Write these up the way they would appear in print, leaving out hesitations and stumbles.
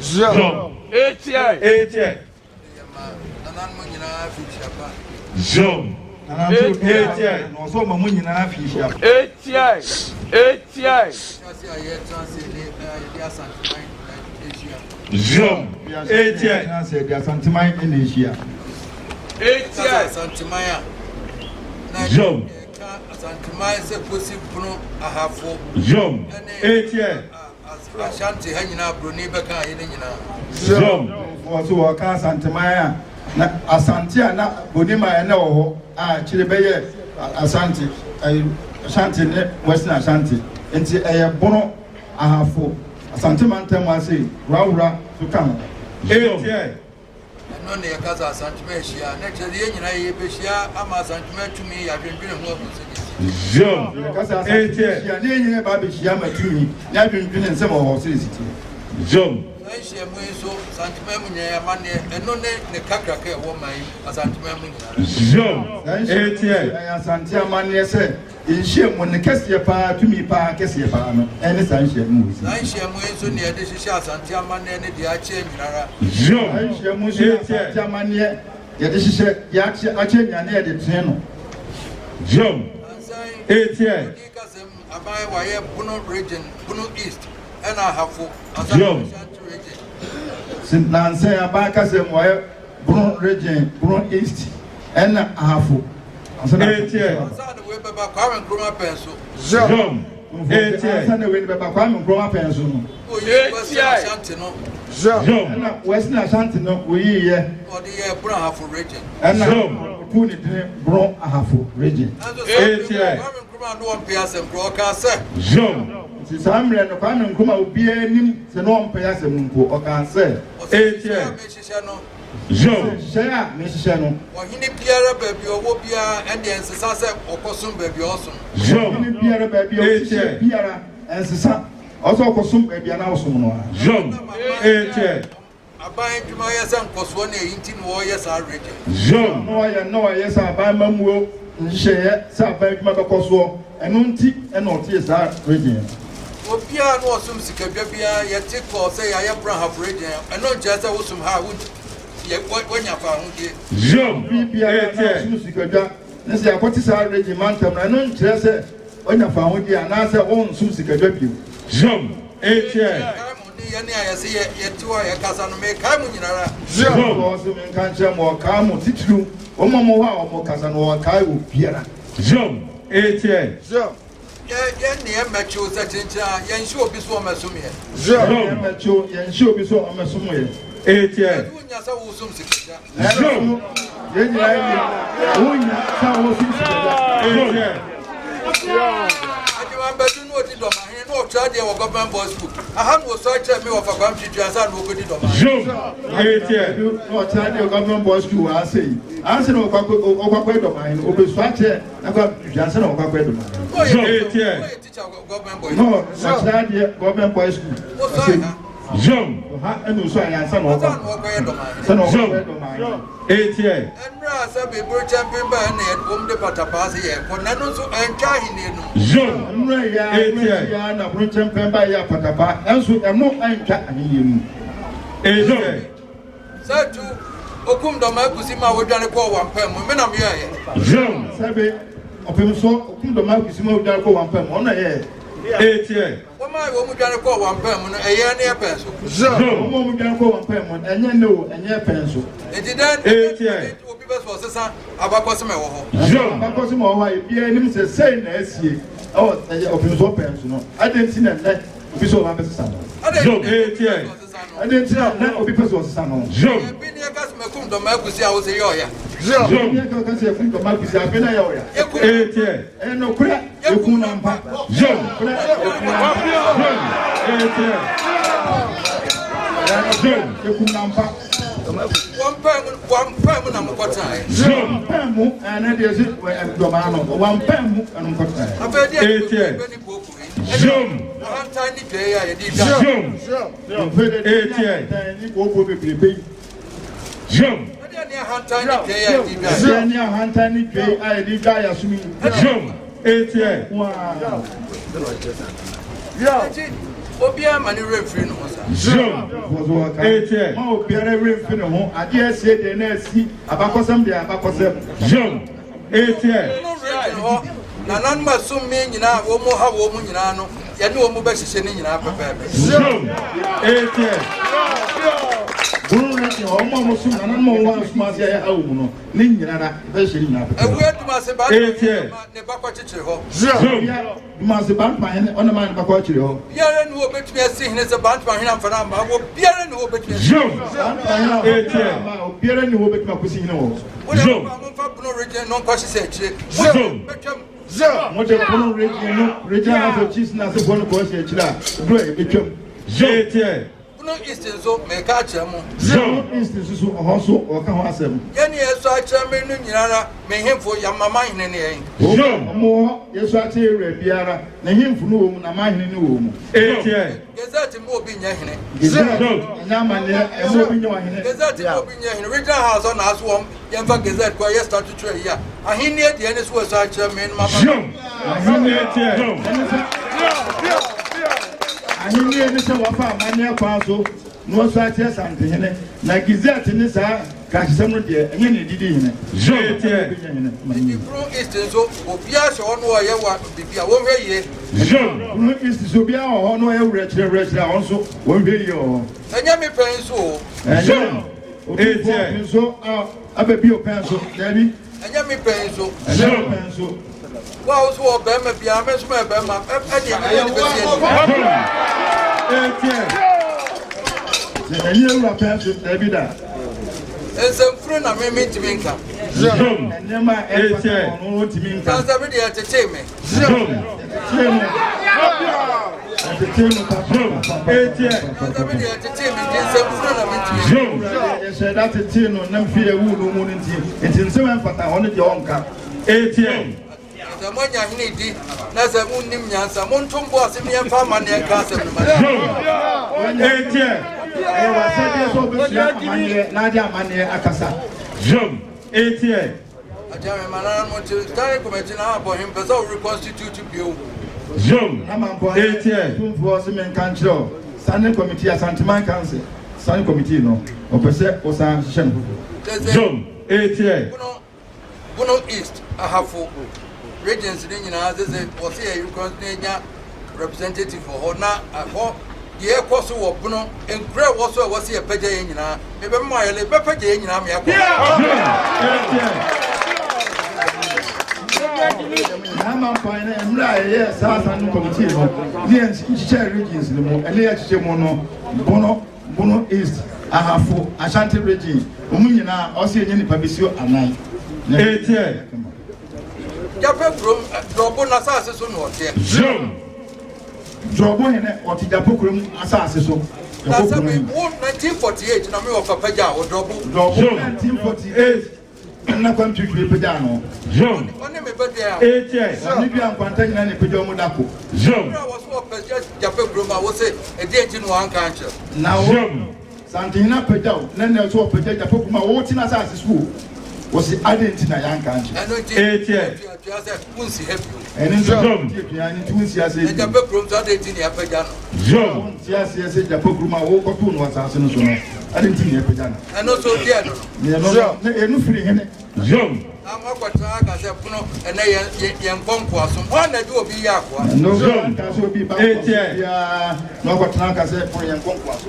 Zom. Etie. Zom. Etie. Na ɔsɛ ɔma mo nyinaa fi hyia. Etie. Etie. Zom. Etie. Sɛ de Asanteman na ehyia. Etie. Asanteman a na Zom. yɛka Asanteman sɛ kosi Bono, Ahafo Zom. ne Etie. Ashanti ha nyinaa, Buroni bɛka ayɛ ne nyinaa. Zom. Wɔ so wɔka Asanteman a, na Asante a na Bonima ɛnɛ wɔ hɔ a akyire bɛyɛ Asante, ɛyɛ Ashanti ne Western Ashanti, nti ɛyɛ Bono, Ahafo, Asante mantam ase Worawora so ka ho. Etie. Ɛno ne yɛka sɛ Asanteman ahyia, na kyerɛ sɛ yɛn nyinaa yɛbɛhyia ama Asanteman tumi yɛadwendwene ho ahu sɛdeɛ ɛsi. Zom. Yɛka sɛ Asante Etie. ahyia ne yɛn nyinaa ba abɛhyia ama tumi ne adwendwene nsɛm wɔ hɔ sɛ ɛsi teɛ. Zom. Saa nhyiamu yi nso, Asanteman mu nyinaa amanneɛ, ɛno ne ne kakraka a ɛwɔ man yi Asanteman mu nyinaa. Zom. Saa nhyiamu yi nso Etie. ɛyɛ Asante amanneɛ sɛ nhyiamu ne kɛseɛ paa, tumi paa kɛseɛ paa no ɛne saa nhyiamu wɔ si. Saa nhyiamu yi nso ne yɛde hyehyɛ Asante amanneɛ ne deɛ akyɛ nyinara. Zom. Saa nhyiamu nso yɛ Asante Etie. amanneɛ yɛde hyehyɛ deɛ akyɛ akyɛ nyinaa ne yɛde tene no. Zom. Ansan Etie. odi kasɛm aban wayɛ Bono Region, Bono East ɛna Ahafo ansa Zom. Ashanti Region. Nansɛn aban kasɛm wɔyɛ Bono Region, Bono East ɛna Ahafo. Ansa na Etie. Ansa na wei bɛba, Kwame Nkrumah pɛn so. Zom. Etie. Ansa na wei bɛba, Kwame Nkrumah pɛn so no. Oyi Western Ashanti no. Zom. Ɛna Western Ashanti no oyiiɛ. Ɔde yɛ Bono Ahafo Region. Ɛna Zom. ɔtuu ne din Bono Ahafo Region. Nanso Etie. saa Kwame Nkrumah no ɔmpɛ asɛm korɔ, ɔkaa sɛ Zom. Nti saa mmerɛ no Kwame Nkrumah obiara anim sɛ na ɔmpɛ asɛm mpo, ɔkaa sɛ ɔsɛ Etie. nhyehyɛ a mehyehyɛ no, Zom. nhyehyɛ a mehyehyɛ no, ɔhene biara baabi a ɔwɔ biara ɛndeɛ nsesa sɛ ɔkɔsom baabi a ɔsom. Zom. ɔhene biara baabi a ɔhyehyɛ biara ɛnsesa ɔsɛ ɔkɔsom baabi a na ɔsom no a. Zom. Etie. Aban adwuma yɛ sɛ nkɔsoɔ ne ɛyi nti na wɔyɛ saa region. Zom. Na ɔyɛ na ɔyɛ sɛ aban mamuo nhyehyɛeɛ sɛ aban adwuma bɛkɔ soɔ, ɛno nti ɛna ɔtee saa region no. Obiara na ɔsom sikadwa biara yɛte kɔɔ sɛ yɛayɛ Bono Ahafo Region, ɛno nkyerɛ sɛ wosom ha a woanya fa ahodie. Zom. Obi biara na Etie. ɔsom sikadwa ne sɛ yɛakɔte saa region mantam no, ɛno nkyerɛ sɛ ɔnya fa ahodie anaasɛ ɔnsom sikadwa bio. Zom. Etie. Mekae mo ne yɛne a yɛse yɛte hɔ a yɛkasa no, mekae mo nyinara. Zom. Wɔ sɛ menka nkyerɛ mo, ɔkaa mo titiriw wɔn a mo hɔ a wɔn kasa no, wɔkae obiara. Zom. Etie. Yɛn ne yɛn mmɛkyew sɛ kyenkyen a yɛnhyɛ obi so ɔmmɛsom yɛn. Zom. Yɛn mmɛkyew yɛnhyɛ obi so ɔmmɛsom yɛn. Etie. Ɛde wonya sɛ wosom sikadwa. Zom. Yɛn nyinaa yɛ wonya sɛ wosom sikadwa. Etie. Adwuma no ɔdi dɔmahene na ɔtwerɛ adeɛ wɔ Government Boys School. Aha na ɔsɔ akyerɛ me wɔfa Kwame Twitwi ansa na ɔkɔdi dɔmahene. Zom. Etie. Na ɔkyerɛ adeɛ wɔ Government Boys School wɔ ase yi. Ansa na ɔkɔ akɔyɛ dɔmahene, ɔbɛsɔ akyerɛ na Kwame Twitwi ansa na ɔkɔ akɔyɛ dɔmahene. Zom. Ɔyɛ Etie. teacher wɔ Government Boys Na School. ɔkyerɛ adeɛ Government Boys School. Ɔsɔ ha Zom. Ha ɛna ɔsɔ ayɛ ansa na ansa ɔkɔ. na ɔkɔyɛ dɔmahene. Ansa na ɔkɔ Zom. akɔyɛ dɔmahene. Etie. Ɛnura sɛ bebere kyɛnpen baa ɛna yɛde wɔn de patapaa se yɛkɔ na ɛno nso ɛntwa ahenni no. Zom. Nnura yi a nnura yi a na boro nkyɛnpɛn ba yɛ apatapa ɛnso ɛno ɛntwa ahenni mu. Etie. Sɛ tu okum dɔm akusi ma wodwane kɔɔ wampam mu, me na meyɛɛyɛ. Zom. Sɛbe ɔpem so okum dɔm akusi ma wodwane kɔɔ wampam mu, ɔno na ɛyɛɛ. Etie. Wɔn a wɔn dwane kɔɔ wampam mu no, ɛyɛ ne ɛpɛn so. Zom. Wɔn a wɔdwane kɔɔ wampam mu no, ɛnyɛ ne o, ɛnyɛ pɛn so. Enti dɛn Etie. obi bɛ so ɔsesa abakɔsɛm a ɛwɔ hɔ. Zom. Abakɔsɛm a ɛwɔ hɔ a ebiara anim sɛ sei na asie ɛwɔ ɛyɛ ɔpem so pɛn so no, adɛn nti na nnɛ obi sɛ ɔba bɛsesa no? Adɛn Zom. nti na obi Etie. pɛ sɛ ɔsesa no? Adɛn nti na nnɛ obi pɛ sɛ ɔsesa no? Zom. Ebi ne yɛka sɛ makum dɔm akusi a wosɛ yɛ ɔya. Zom. Ebi ne yɛka sɛ yɛkum dɔm akusi afei na yɛ ɔya. Yɛkum Etie. Ɛyɛ nokorɛ, yɛkum no ampa. Zom. Nokorɛ, yɛkum no ampa. Zom. Etie. Zom. Yɛkum no ampa. Wɔn pɛn mu na mokɔtenaeɛ. Zom. Wampɛn mu ɛnɛ deɛ sɛ dɔmaa no wampɛn mu ɛno nkɔtenaeɛ. Afei deɛ Etie. bɛni kooko yi. Zom. Ahantan ne dwa yi a yɛde dwa. Zom. Etie. Ne kooko bebrebe yi. Zom. Ɛdeɛ ne ahantan ne dwa yi a yɛde dwa. Ɛdeɛ ne ahantan ne dwa yi a yɛde dwa yɛasom yi. Zom. Etie. Waa. Enti Obiara ma ne werɛ mfiri ne ho saa. Zoom. Etie. Ma obiara werɛ mfi ne ho. Adeɛ asie deɛ na asi, abakɔsɛm deɛ abakɔsɛm. Zoom. Etie. No region hɔ, nananom asom me nyinaa a wɔn mu ha wɔn mu nyinaa no, yɛne wɔn mu bɛhyehyɛ ne nyinaa pɛpɛɛpɛ. Zoom. Etie. Bono region hɔ, wɔn a wɔsom nananom a wɔwɔ asom ase a ɛha wɔn mu no, ne nyinara bɛhyehyɛ ne nyinaa pɛpɛɛpɛ. Awue Dumase ba Etie. ne ba kɔkyekyere hɔ. Zoom. Dumase Bantama hene ɔne maa ne ba kɔ akyire hɔ. Biara ne hɔ obetumi asi hene sɛ Bantama hene amfa no amma wɔ biara ne hɔ obetumi asi. Zoom. Bantama hene amfa Etie. no amma obiara ne hɔ obetumi akɔsi hene wɔ hɔ. Wo de Zoom. mo momfa Bono region no nkɔhyehyɛ akyire. Zoom. Bɛtwam. Mode Bono region no regional house of chiefs no asefoɔ no kɔhyɛ akyire a, duro a ɛbɛtwam. Zoom. Etie. Bono East nso meka akyerɛ mo. Zoom. Bono East nso so ɔhɔ nso wɔka ho asɛm. Yɛne yɛsɔ akyerɛ me no nyinara me hemfo yɛmama hene ne yɛn. Zoom. Ɔmo wɔ hɔ yɛsɔ akyerɛ ewura biara ne hemfo no wɔ mu na mahene no wɔ mu. Etie. Gazette mu obi nyɛ hene. Gazette ɛnyɛ amanneɛ ɛma obi nyɛ ɔhene. Gazette mu obi nyɛ hene. Regional house ɔna aso wɔm yɛmfa gazette kɔ yɛ statutory yi a ahenni deɛ ne so wɔsɔ akyerɛ me no mama. Zoom. Ahenni Etie. Zoom. ɛne sɛ ahenni ne sɛ wɔfa amanneɛ kwan so na wɔsɔ akyerɛ santehene na gazette ne saa krakyesɛm no deɛ ɛnyɛ ne didi hene. Zoom. Obi Etie. nyɛ hene. Nti Bono East nso obiara hyɛ hɔ no ɔyɛ wa bibi a wɔnhwɛ yie. Zoom. Bono East so obiara wɔ hɔ na ɔyɛ werɛkyerɛ werɛkyerɛ a wɔn nso wɔnhwɛ yie wɔ hɔ. Ɛnyɛ me pɛn nso o. Ɛnyɛ otumfoɔ nso a aba bi ɔpɛn so daabi. Ɛnyɛ me pɛn nso. Ɛnyɛ me pɛn nso. Wo a woso wɔ bɛrima biara me nso mɛ bɛrima ɛdeɛ ɛdeɛ ne bɛsi ani. Etie. Sɛ ɛnyɛ ewura pɛn so daabi da. Nsɛmfunu na me mentumi nka. Zoom. Nneɛma a ɛmfata wɔn no wɔntumi nka. Sansa me deɛ ɛtetee me. Zoom. Ɛtetee no. Ɛtetee no papa. Etie. Sansa me deɛ ɛtetee me nti nsɛmfunu na mentumi nka. Zoom. Yɛhyɛ da tetee no nam fie ewu no mu no nti nti nsɛm a ɛmfata wɔn no deɛ ɔnka. Etie. Sɛ moanya hene di na sɛ monnim nyansa monto mbo ase meɛmfa amanneɛ nka asɛm no ma. Zoom. Etie. Ɛyɛ w'asɛdeɛ sɛ wobɛsua amanneɛ na ade amanneɛ akasa. Zoom. Etie. Akyɛ me ma nana mo nti standing committee na abɔ him pɛ sɛ wo reconstitute bio. Zoom. Na mampɔ Etie. tumfoɔ sɛ menka nkyerɛ wo standing committee Asanteman council standing committee no ɔpɛ sɛ wosan hyehyɛ no foforɔ. Kyɛ sɛ Zoom. Etie. Bono Bono East Ahafo regions ne nyinaa sɛ sɛ wɔsɛ yɛ reconstitute nya representative wɔ hɔ na ɛhɔ deɛ ɛkɔ so wɔ Bono nkura ɛwɔ so a ɛwɔ sɛ yɛpɛgya yɛn nyinaa mebɛma ayɛlɛ bɛpɛgya yɛn nyinaa meakɔ. Zoom. Etie. Na mampɔ no mmerɛ a yɛyɛ saa standing committee no ne yɛn nhyehyɛ regions no mu ɛne yɛhyehyɛ mu no Bono Bono East Ahafo Ashanti region wɔn nyinaa ɔsɛ yɛnyɛ nipa bɛsi anan. Etie. Gyapɛ kurom Drɔbo n'asase so na ɔteɛ. Zoom. Drɔbo hene ɔte Gyapɛ kurom asase so. Na Gyapɛ sɛ kurom me hene. wo 1948 na me wɔ papa gya wɔ Drɔbo. Drɔbo Zoom. 1948 ɛnna kwan twitwi pagya no. Zoom. Ɔne me bɛdeɛ a. Etie. Ɔne dua nkwanta nyinaa ne pagya ɔmo dako. Zoom. Berɛ a wɔso wɔpɛ Gyapɛ kurom a wose ɛdeɛ nti na wɔanka ankyerɛ. Na wo Zoom. Santehene apagya wo na nna so ɔpagya Gyapɛ kurom a wɔte n'asase so o. Wɔsi adi nti na yɛanka ankyerɛ. Ɛno nti Etie. tuatua sɛ wonsi ha bio. Ɛno nso Zoom. tie pia ne nti wonsi ase Na bio. Gyapɛ kurom so adɛn nti na yɛapagya no. Zoom. Wonti aseɛ sɛ Gyapɛ kurom a wɔkɔtoo no asase no so no adi nti na yɛpagya no. Ɛno nso deɛ no no. Neɛ no no na ɛno firi hene. Zoom. Na moakɔtena aka sɛ pono ɛnɛ yɛn yɛn nkɔ nkoasom. Hɔ a na de obi yɛ akoa. Ɛno Zoom. nka sɛ obi ba Etie. nkɔso biara na ɔkɔtena aka sɛ pono yɛn nkɔ nkoaso.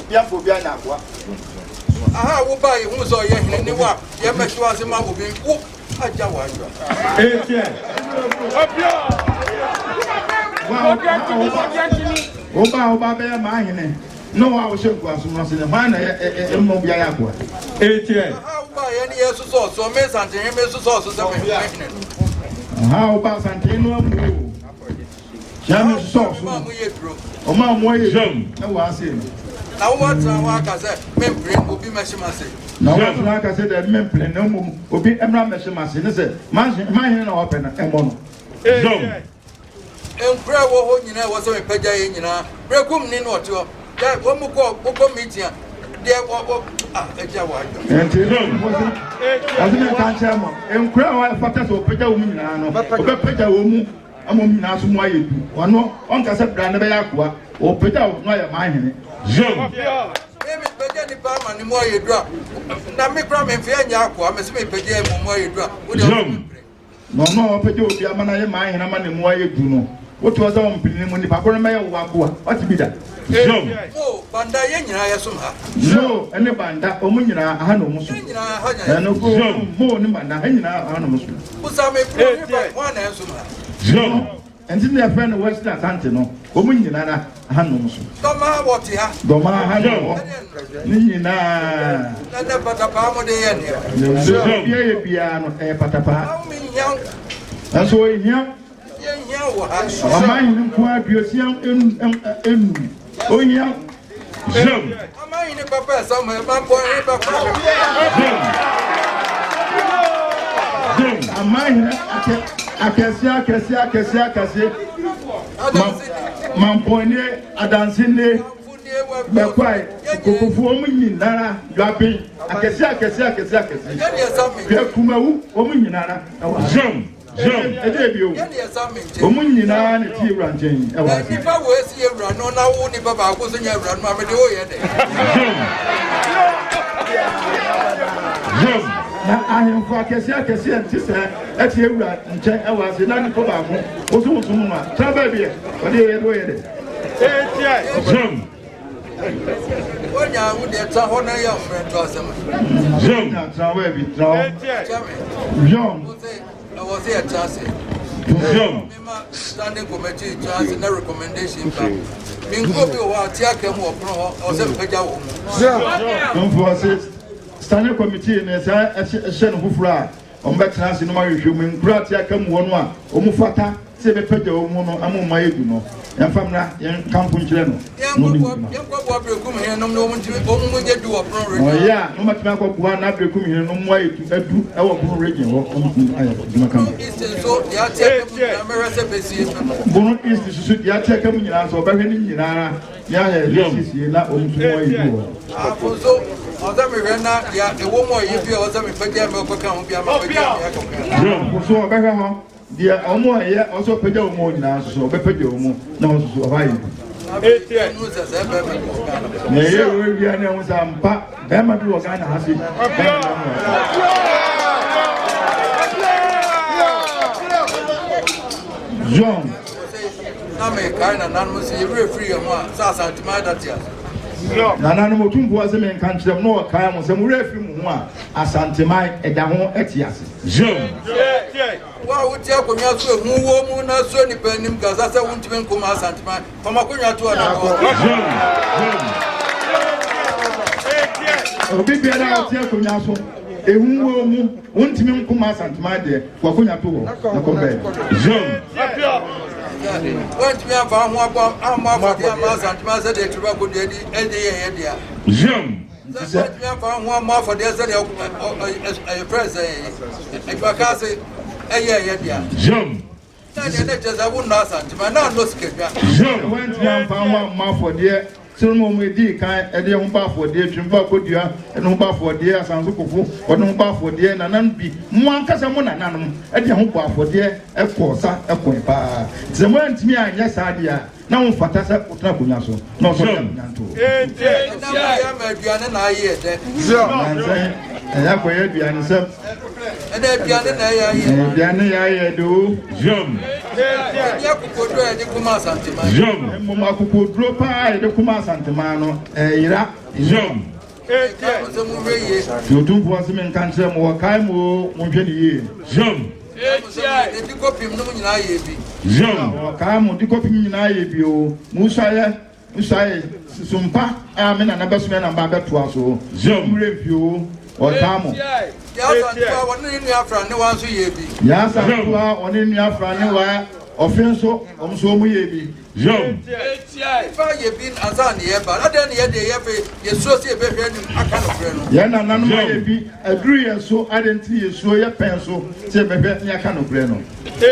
Obi afɔ obi anya akoa. Aha a woba yi hu sɛ ɔyɛ hene ne wo a yɛmmɛhye wo ase ma obi wo agya wɔ adwa. Etie. Woba a woba bɛyɛ maa hene na wo a wohyɛ nkoaso no ase no hwan na ɛmma obi ayɛ akoa. Etie. Aha a woba yɛ ne yɛ sosɔ so me Santehene me sosɔ so sɛ me hene no. Aha a woba Santehene no amu o. Hyia me sosɔ so Ma no. mo yɛ duro. Ɔma a mo ayɛ Zoom. ɛwɔ ase no. Na wowatena hɔ aka sɛ mempere obi mɛhye m'ase. Na wɔatena aka sɛ dɛ mempene na mmom obi mmra mmɛhyɛ m'ase ne sɛ mahene na wɔpɛ no ɛmmɔ no. Zoom. Nkura a ɛwɔ hɔ nyinaa ɛwɔ sɛ mepagya yɛ nyinaa. Berɛkum ni na ɔte hɔ. Gya wɔn mu kɔ wokɔ meeting a deɛ wɔ wɔ ah agya wɔ adwa. Nti ɔse menka nkyerɛ mo nkura a ɛfata sɛ ɔpagya wɔ mu nyinaa no ɔbɛpagya wɔ mu. ama wɔn nyinaa so mu ayɛ du. Ɔno, ɔnka sɛ bra na bɛyɛ akoa, ɔpagya wo na ɔyɛ man hene. Zoom. Me mepagya nipa ama ne mu ayɛ du a, na me kora me mfe nyɛ akoa, mese mepagya mu mu ayɛ du a, wo deɛ Zoom. Na ɔno a ɔpagya obi ama no ayɛ man hene ama ne mu ayɛ du no, wote hɔ sɛ wompene ne mu, nipa koro no mɛyɛ wo akoa. Wate bi da? Zoom. Mo, Banda, yɛn nyinaa yɛsom ha. Mo ne Banda, wɔn nyinaa aha na wɔn som. Yɛn nyinaa ha na Ɛno ko, Zoom. mo ne Banda, ha nyinaa aha na wɔn som. Busa me kuro ne ba, hwan na ɛnsom ha? Zoom. Nti na yɛfrɛ no Western Asante no, wɔn nyinaa aha na wɔn som. Dɔmaa wɔte ha. Dɔmaa ha na wɔ ne nyinaa. Na nɛ patapaa mo de yɛ nneɛma. Sɛ obiara yɛ biara no, ɛyɛ patapaa. Na wo menhia wo. Nanso ohia Yɛnhia wo ha. ɔman hene nko ara 65. Ohia Zoom. Aman hene papa ɛsɛ mo, ɛma mpɔ hene papa. Zoom. Zoom. Aman hene akɛ akɛseɛ akɛseɛ akɛseɛ akɛseɛ. Adanse Mampɔnnie, adanse nie, Mfunie wɔ bɛkwae, kokofoɔ wɔn nyinara, dwaben, akɛseɛ akɛseɛ akɛseɛ akɛseɛ. Yɛne ɛsa me Hwɛ kumawu, wɔn nyinara ɛwɔ ha. Zoom. Zoom. Ɛdɛ bio, Yɛne ɛsa me nkyɛn. wɔn nyinaa na tie wura nkyɛn ɛwɔ Na ha. nipa wo esi yɛ wura no na wo nipa baako so nyɛ wura no ma mede wo yɛ dɛ. Zoom. Zoom. Na ahemfo akɛseɛ akɛseɛ nte sɛ ɛte ewura nkyɛn ɛwɔ ase na nipa baako wosowoso mu a tena baabi ɛ ɔde yɛ de wɔyɛ dɛ. Zoom. Wonya wo deɛ tra hɔ na yɛ mmerɛ nto asɛm. Zoom. Na tena baabi tena hɔ. Kyɛ me. Yɔn Wo sɛ ɛwɔ sɛ yɛtra ase. Zoom. Mema standing committee tra ase na recommendation ba. Menkuo bi wɔ hɔ a te aka mu wɔ pono hɔ ɛwɔ sɛ mpagya wɔ mu. Nfo ɔse standing committee ne saa ɛhyɛ no foforɔ a wɔn bɛtena ase no ma ahwehwɛ mu nkura te aka mu hɔ no a wɔn fata sɛ yɛbɛpagya wɔn mu no ama wɔn ayɛ du no yɛmfa mmra yɛn kamfo nkyerɛ no na ɔne dwuma. Yɛnkɔboa Berekum hene nom na wɔn ntumi wɔn mu nyɛ du wɔ pono Na region. ɔyɛ a na wɔmatumi akɔboa na Berekum hene no mu ayɛ du adu ɛwɔ Bono region hɔ wɔn tumi ayɛ adwuma kama. Bono East nso deɛ ate aka mu nyinaa mɛhwɛ sɛ bɛsie pɛpɛ. Bono East soso deɛ ate aka mu nyinaa nso ɔbɛhwɛ ne nyinaa ne ayɛ siesie na wɔn nso mu ayɛ du wɔ hɔ. Afo nso ɔsɛ mehwɛ na deɛ ɛwɔ mu a ɛyɛ bi a ɔsɛ mepagya mɛ ɔkɔka ho bi ama pagya mɛ akɔka. Zoom. Nso ɔbɛhwɛ hɔ deɛ wɔn a ɛyɛ ɔsɛ ɔpagya wɔn mu nyinaa nso so ɔbɛpagya wɔn mu na wɔn nso so ɔhɔ ayɛ du. Ɛnu sɛ sɛ bɛrima bi wɔ Ghana. Na ɛyɛ wɔ wia ne ɛho sɛ ampa bɛrima bi wɔ Ghana ha se bɛrima bi wɔ ha. John Na mekae nananom sɛ yɛwerɛ firi yɛn ho a sɛ Asanteman da te ase. Nananom otumfoɔ sɛ menka nkyerɛ mo na ɔkae mo sɛ mo werɛ afiri mo ho a Asanteman ɛda ho ɛte ase. Zoom. Wo a wote akonnwa so ehu wɔ mu na so nipa anim kasa sɛ wontumi nko ma Asanteman fam akonnwa to ɔda hɔ. Zoom. Zoom. Obi biara a ɔte akonnwa so ehu wɔ mu wontumi nko ma Asanteman deɛ wakonnwa to hɔ na kɔ bɛɛ. Zoom. Wontumi amfa ho abɔ ammɔ afɔdeɛ ama Asanteman sɛdeɛ Twere Akodua di ɛde yɛ yɛ dea. Zoom. Sɛ wontumi amfa ho ammɔ afɔdeɛ sɛdeɛ ɛyɛ frɛ sɛ adwumaka ase ɛyɛ yɛ dea. Zoom. Na deɛ ne kyerɛ sɛ wonnɔ Asanteman na annɔ sikadwa. Zoom. Wontumi amfa ho ammɔ afɔdeɛ sɛ no mu edi kan ɛde ho ba afɔdeɛ Twemfo Akodua ɛde ho ba afɔdeɛ Asanso Kofo ɔde ho ba afɔdeɛ nanan bi mo ankasa mo nananom ɛde ho bɔ afɔdeɛ ɛkɔ sa ɛkɔɛ paa sɛ mo antumi anyɛ saa deɛ a na wo mfata sɛ wotena akonnwa so na ɔsɔ de akonnwa nto Ɛnam ayɛ ama aduane na ayɛ dɛ. Nansɛn ɛyɛ akɔyɛ aduane sɛm Ɛnna aduane na ɛyɛ ayɛ. Aduane yɛ ayɛ de o. Zoom. Ɛni akokoduro a yɛde kuma Asanteman. Zoom. Mmom akokoduro paa a yɛde kuma Asanteman no ɛyera. Zoom. Ɛka mo sɛ monhwɛ yie. Nti otumfoɔ se menka nkyerɛ mo wɔkae mo o monhwɛ ne yie. Zoom. Ɛka mo sɛ mo de kɔpem no nyinaa yɛ bi. Zoom. Wɔkae mo de kɔpem nyinaa yɛ bi o. Musuayɛ musuayɛ susumpa a me nana bɛsoma na mba bɛtoa so. Zoom. Mmerɛ mfi o wɔkaa mo. Yɛ Asantewa wɔne ne nua fra ne wa nso yɛ bi. Yɛ Asantewa wɔne ne nua fra ne wa ɔfe nso wɔn nso wɔn yɛ bi. Zoom. Nipa yɛ bi ansa ne yɛ ba. Adɛn ne yɛ deɛ yɛ fɛ yɛsuro sɛ yɛbɛhwɛ anim aka nokorɛ no. Yɛn nananom ayɛ bi aduru yɛn so adɛn nti yɛsuro yɛ pɛn so sɛ yɛbɛhwɛ ne aka nokorɛ no. Sɛ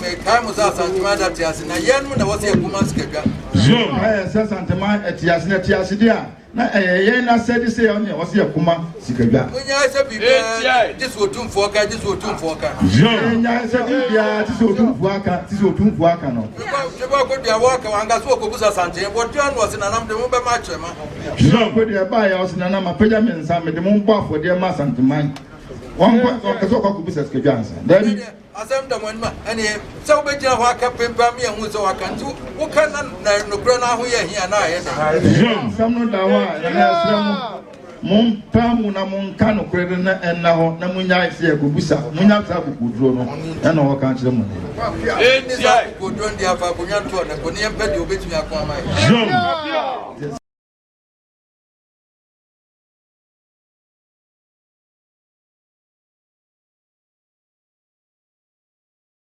mekae mo sɛ Asanteman da te ase na yɛn mu na wɔ sɛ yɛkoma sikadwa. Zoom. Ayɛ sɛ Asanteman ɛte ase na ɛte ase deɛ a Na ɛyɛ yɛn asɛde sɛ yɛn na ɔsɛ yɛkoma sikadwa. Monyae sɛ biribiara gye sɛ Otumfoɔ ka, gye sɛ Otumfoɔ ka. Yɛnyae sɛ biribiara gye sɛ Otumfoɔ aka, gye sɛ Otumfoɔ aka no. Tweba Kodua wɔka wanka sɛ wɔkɔbusa Asantehene, wɔtoa no ɔse Nana mede mo bɛma akyerɛma. Tweba Kodua baeɛ ɔse Nana mapagya me nsa mede mo bɔ afɔdeɛ ma Asanteman. Wɔnkɔ ɔka sɛ ɔkɔ akɔbusa sikadwa ansa. Daabi. Asɛm da mo anim a, ɛneɛ sɛ wobɛgyina hɔ aka pempa me ahu sɛ waka nti woka na na nokorɛ no aho yɛ ahi a na ayɛ dɛn? Asɛm no da hɔ a, Nana yɛsrɛ mo, mompaa mu na monka nokorɛ no na ɛnna hɔ na monnyae sɛ yɛkɔbusa, monnya saa akokoɔduro no ɛna ɔka nkyerɛ mo nnɛ. Ɛnni saa akokoɔduro no deɛ afa akonnwa ntoɔ no ko ne yɛmpɛ deɛ ɔbɛtumi ako ama yɛn.